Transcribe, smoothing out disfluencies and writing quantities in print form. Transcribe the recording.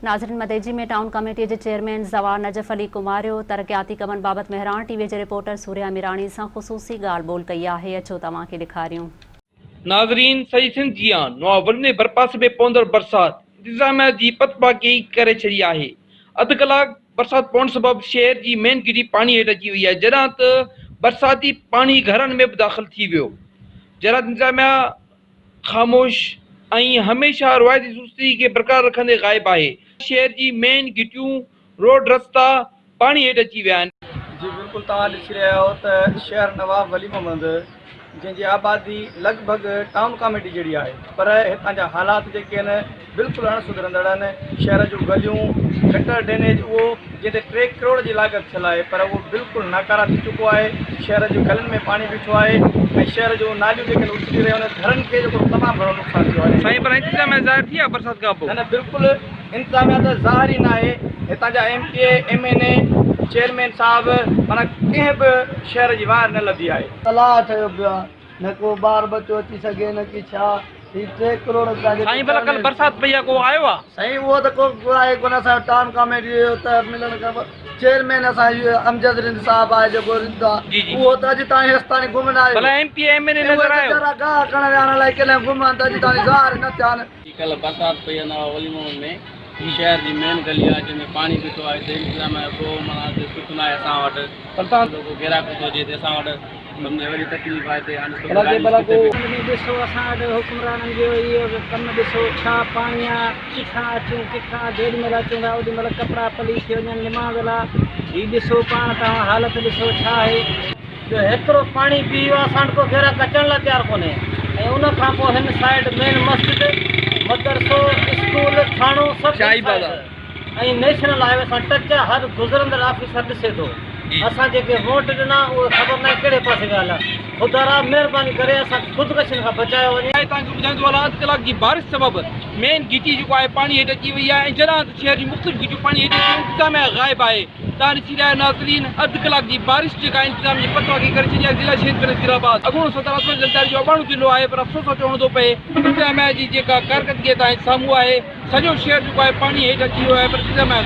ناظرين Madeji ۾ town committee جي chairman زوار نجف علي ڪماريو ترقياتي ڪمن بابت مهراڻ ٽي وي جي رپورٽر سوريا ميراڻي سان خصوصي ڳالهه ٻولهه ڪئي آهي اچو توهان کي ڏيکاريون. ناظرين سڄي سنڌ جيان نواب ولي ڀرپاسي ۾ پوندڙ برسات انتظاميا جي پت پاڪي ڪري ڇڏي آهي اڌ ڪلاڪ برسات پوڻ سبب شهر جي مين گهٽي پاڻي هيٺ اچي وئي آهي جڏهن ته برساتي پاڻي گهرن ۾ به داخل ٿي ويو جڏهن انتظاميا خاموش ۽ هميشه روايتي سستي کي برقرار رکندي غائب آهي. شهر جي مين گهٽيون، روڊ رستا پاڻي هيٺ اچي ويا آهن. جي بلڪل توهان ڏسي رهيا آهيو ته شهر نواب ولي محمد جنهن جي آبادي لڳ ڀڳ ٽائون ڪاميٽي جهڙي آهي پر هتان جا حالات جيڪي آهن بلڪل اڻ سڌرندڙ آهن شهر جون گليون گٽر ڊرينيج اهو جنهن تي ٽي ڪروڙ جي لاڳت ٿيل آهي پر اهو بلڪل ناڪاره ٿي چڪو آهي شهر جي گلين ۾ پاڻي بيٺو آهي ۽ شهر جون ناليون جيڪي آهن اڇلي رهيون آهن گهرن کي جيڪو تمام گهڻو نقصان ٿيو آهي. سائين پر انتظاميا ظاهر ٿي آهي برسات کان پوء؟ نه نه بلڪل انتظاميا ته ظاهر ئي ناهي هتان جا M P A M N A chairman صاحب معنيٰ ڪنهن به شهر جي واهر نه لڌي آهي. تلاء ٺهيو پيو آهي نه ڪو ٻار ٻچو اچي سگهي نه ڪي ڇا هي ٽي ڪروڙ رپيا جيڪي سائين ڀلا ڪل برسات پئي آ ڪو آيو آ. سائين اهو ته ڪو آهي ڪونه اسان جو ٽائون ڪاميٽي جو ته ملڻ کان پوء چيئرمين اسان جو امجد رند صاحب آهي جيڪو رند آ جي جي اهو ته اڄ تائين هيستاڻي گم نه آيو ڀلا M P A M N A اهي نظر آيو. ويچارا گاهه ڪرڻ ويا آهن الائي ڪڏهن گم آهن ته اڄ تائين ظاهر نه ٿيا آهن. هي ڪلهه برسات پئي آ نواب ولي محمد ۾ هي شهر جي مين گلي آ جنهن ۾ پاڻي بيٺو آ هتي انتظاميا جو ڪو معنيٰ هتي سک ناهي اسان وٽ ڪو گيرا ڪتو هجي هتي اسان وٽ سمجهه وڏي تڪليف آ هتي هاڻي ڏسو گاڏي ڪٿي بيٺي. ۾ ڏسو اسان وٽ حڪمرانن جو اهو ڪم ڏسو ڇا پاڻي آ ڪٿان اچون ڪٿان جيڏي مهل اچون ٿا اوڏي مهل ڪپڙا پلي ٿي وڃن نماز لا هي ڏسو پاڻ توهان حالت ڏسو ڇا آهي. جو هيترو پاڻي بيهي ويو آ اسان وٽ ڪو گيرڪ اچڻ لا تيار ڪونهي ۽ ان کان پوء هن سائيڊ مين مسجد مدرسو اسڪول ٿاڻو سڀ هن شاهي سائيڊ بازار. ۽ نيشنل هاء وي سان ٽچ آ هر گذرندڙ آفيسر ڏسي ٿو اسان جيڪي ووٽ ڏنا اهي خبر ناهي ڪهڙي پاسي ويا هليا خدارا مهرباني ڪري اسان کي خودڪشين کان بچايو وڃي. آء توهان کي ٻڌائيندو هلان اڌ ڪلاڪ جي بارش سبب مين گهٽي جيڪو آهي پاڻي هيٺ اچي وئي آهي ۽ جڏهن ته شهر جون مختلف گهٽيون پاڻي هيٺ اچي ويون انتظاميا غائب آهي توهان ڏسي رهيا آهيو ناظرين اڌ ڪلاڪ جي بارش جيڪا انتظاميا جي پت واڪي ڪري ڇڏي آهي ضلع شهيد بينظير آباد اڳوڻو صدر اصغر زرداري جو اباڻو ضلعو آهي پر افسوس سان چوڻو ٿو پئي انتظاميا جي جيڪا ڪارڪردگي توهان جي سامهون آهي سڄو شهر جيڪو آهي پاڻي هيٺ اچي ويو آهي پر انتظاميا غائب.